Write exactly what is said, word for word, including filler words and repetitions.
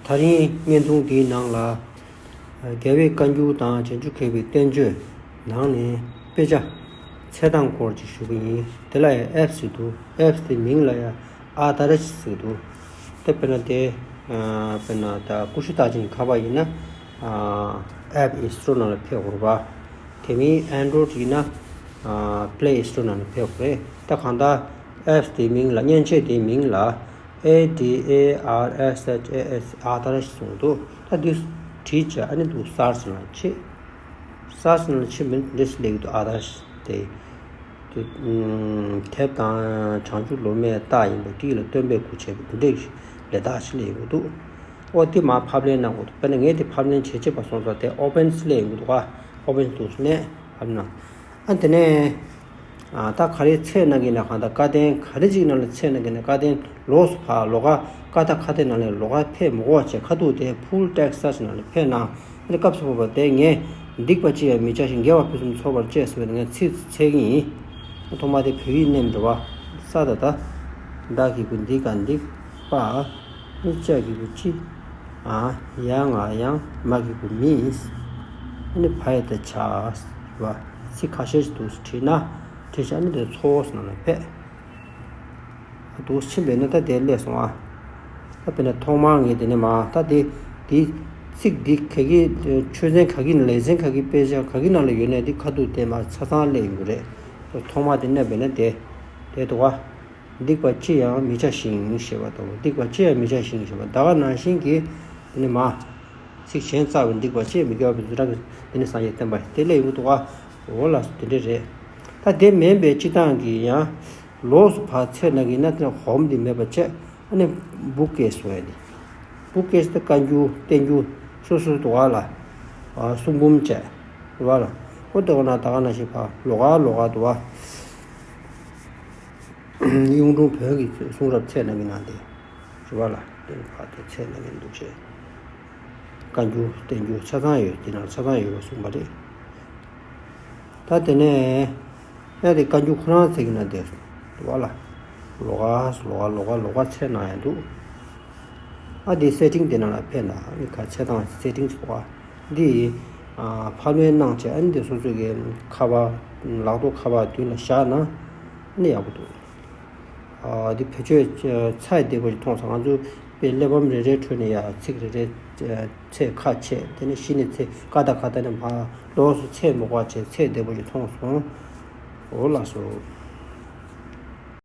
ད་རིང་བརྙན་ཐུང་འདིའི་ནང་ལ། རྒྱལ་བའི་བཀའ་འགྱུར་དང་བྱང་ཆུབ་མཁས་པའི་བསྟན་བཅོས་ནང་ནས་དཔེ་ཆ་འཚོལ་སྟངས་སྐོར་ཅིག་ཞུ་གི་ཡིན། དེ་ལ་ཡང་ཨེབ་ཟེར་འདུག་ཨེབ་དེ་མིང་ལ་ཡང་ཨ་དར་ཤ་ཟེར་འདུག་དེ་དཔེར་ན་དེ། དཔེར་ན་ད་ཀུ་ཤུ་རྟགས་ཅན་ཁ་པར་ཡིན་ན། ཨེབ་ཨིན་སི་ཊོལ་ནང་ལ་ཕེབས་དགོས་རེད་པ། དེ་མིན་ཨན་ཌོ་རོ་ཌི་ཡིན་ན། པ་ལེ་ཨིན་སི་ཊོལ་ནང་ལ་ཕེབས་དགོས་རེད། ད་གང་ལྟར་ཨེབ་དེའི་མིང་ལ་མཉེན་ཆས་དེའི་མིང་ལ། ཨེ་ཌི་ཨེ་ཨར་ཨེས་ཨེཆ་ཨེ་ཨེས་ཨ་དར་ཤ་གསུངས་འདུག་ད་འདི་བྲིས་བྱས་ཨ་ནི་འདུག་སར་ཆི་ནང་ཕྱེ། སར་ཆི་ནང་ཕྱིན་མིན་འདི་སླེབས་ཀྱི་འདུག་ཨ་དར་ཤ་དེ། དེ། དེབ་དང་བྱང་ཆུབ་ལོ་མའི་རྟགས་ཡིན་པ་དེ་ལ་སྟོན་པས་སྒོ་ཕྱེ་བའི་དེ་འདྲའི་ལས་རྟགས་ཤིག་སླེབས་ཡོང་གི་འདུག་ཨོ་དེ་མར་ཕབ་ལེན་གནང་དགོས་འདུག་དཔེར་ན་ངས་དེ་ཕབ་ལེན་བྱེད་ཆེད་པ་སོང་ཙང་དེ་ཨོ་པན་སླེབས་ཡོང་གི་འདུག་ག་ཨོ་པན་འདུག་ནས་ཕབ་ལེན་གནང་། ཨ་དེ་ནས། ཨ་ད་ག་རེ་འཚོལ་གནང་གི་ན་གང་ལྟར་བཀའ་བསྟན་ག་རེ་ཅིག་ནང་ལ་འཚོལ་གནང་གི་ན་བཀའ་བསྟན་ལོགས་སུ་ཕར་ལོགས་ཀ་ཀ་ད་ཁ་ཏའི་ནང་ལ་ལོགས་ཀ་ཕེབས་མི་དགོས་པ་བྱས་ཁ་ཐུག་དེ་ཕུལ་ཊེག་སི་ཊི་ནང་ལ་ཕེབས་གནང་། ཨ་ནི་སྐབས་སུ་བབས་པ་དེ་ངས་འདུག་པ་ཅི་ཡང་མི་བྱ་ཞིང་། དགེ་བ་ཕུན་སུམ་ཚོགས་པར་སྤྱད་ཟེར་བའི་ངས་ཚིག་འཚོལ་གི་ཡིན། ཐོག་མ་དེ་བོད་ཡིག་ནས་འགྲོ་བ། ས་ད་ད། ད་གི་གུ་འདི་ག་འདི་པ། ནི་ཅ་གི་གུ་ཅི། ཨ། ཡ་ང་ཡང་། མ་གི་གུ་མི། ནི་བ་ཡ་ད་བྱ། བ། ཚིག་ཁ་ཤས་ཤིག་འདུག་བྲིས་ན། བྲིས་བྱ་ནི་དེ་ཚོགས་ནང་ལ་ཕེབས། འདུག་ཕྱིན་པས་ན་ད་དེ་སླེབས་སོང་ཨ། ད་དཔེར་ན་ཐོག་མར་ངས་དེ་ནས་མ་ད་དེ། དེ། ཚིག་འདི་ག་གི་ཆོས་ཚན་ག་གི་ལེ་ཚན་ག་གི་དཔེ་ཆ་ག་གི་ནང་ལ་ཡོད་ནས་དེ་ཁ་ཐུག་དེ་མ་ཆ་ཚང་སླེབས་ཡོང་གི་རེད། ཐོག་མར་དེ་གནོན་པས་ན་དེ། དེ་འདུག་ག་འདུག་པ་ཅི་ཡང་མི་བྱ་ཞིང་ཞེས་པ་དང་འདུག་པ་ཅི་ཡང་མི་བྱ་ཞིང་ཞེས་པ་ད་ག་ནང་བཞིན་གྱི། དེ་ནི་མ། ཚིག་གཞན་རྩ་བའི་འདུག་པ་ཅི་ཡང་མི་དགེ་བ་པའི་རྫུ་འཕྲུལ་གྱིས་དེ་ནི་སངས་རྒྱས་བསྟན་པ་དེ་སླེབས་ཡོང་གི་འདུག་ག་འོ་ལགས་སོ་དེ་འདྲ་རེད། ད་དེ་མིན་པའི་སྤྱིར་བཏང་གི་ཡང་། ལོགས་སུ་ཕར་འཚོལ་གནང་གི་ན་དེ་ཧོམ་དེ་མེད་པ་བྱས་ཨ་ནི་བུག་ཀེ་སི་ཟེར་ཡ་དེ། བུག་ཀེ་སི་དེ་བཀའ་འགྱུར་བསྟན་འགྱུར་སོ་སོའི་འདུག་ག་ལ། གསུང་འབུམ་བྱས། རེད་པ་ལ། ཨོ་དེ་ག་ན་ད་ག་ནང་བཞིན་ཕར་ལོགས་ཀ་ལོགས་ཀ་འདུག་ག་གཡུང་དྲུང་བོན་གྱི་གསུང་རབ་འཚོལ་གནང་གི་ན་དེ། རེད་པ་ལ། དེ་ཕར་དེ་འཚོལ་གནང་གི་འདུག་བྱས། བཀའ་འགྱུར་བསྟན་འགྱུར་ཆ་ཚང་ཡོད་དེ་ནང་ཆ་ཚང་ཡོད་པ་གསུངས་པ་རེད། ད་དེ་ནས་ཡང་དེ་བཀའ་འགྱུར་ཁོ་རང་ཚིག་ན་དེ་རེད་པ་ལ། ལོགས་ཀ་ལོགས་ཀ་ལོགས་ཀ་ལོགས་ཀ་འཚོལ་གནང་ཡ་འདུག་ཨ་དེ་སེ་ཊིང་དེ་ནང་ལ་ཕེབས་ན་ཨ་ནི་ག་འཚོལ་སྟངས་སེ་ཊིང་ཟེར་བ་འདི། ཕབ་ལེན་གནང་བྱས་ཨ་ནི་དེ་སོ་སོ་གི་ཁ་པར་ལག་ཐོག་ཁ་པར་མདུན་ལ་བཞག་ན་ཨ་ནི་ཡག་པོ་འདུག་འདི་བེད་སྤྱོད་ཚད་བདེ་པོ་ཞིག་མཐོང་སོང་། ང་ཚོ་དཔེ་གླེགས་བམ་རེ་རེའི་ཁྲོད་ནས་ཡ་ཚིག་རེ་རེ་འཚོལ་ཁ་ཕྱེ་དེ་ནས་གཞི་ནས་འཚོལ་ཀ་ད་ཀ་ད་ནས་ཕར་ལོགས་སུ་འཚོལ་མི་དགོས་པ་བྱས་ཚད་བདེ་པོ་ཞིག་མཐོང་སོང་། འོ་ལགས་སོ།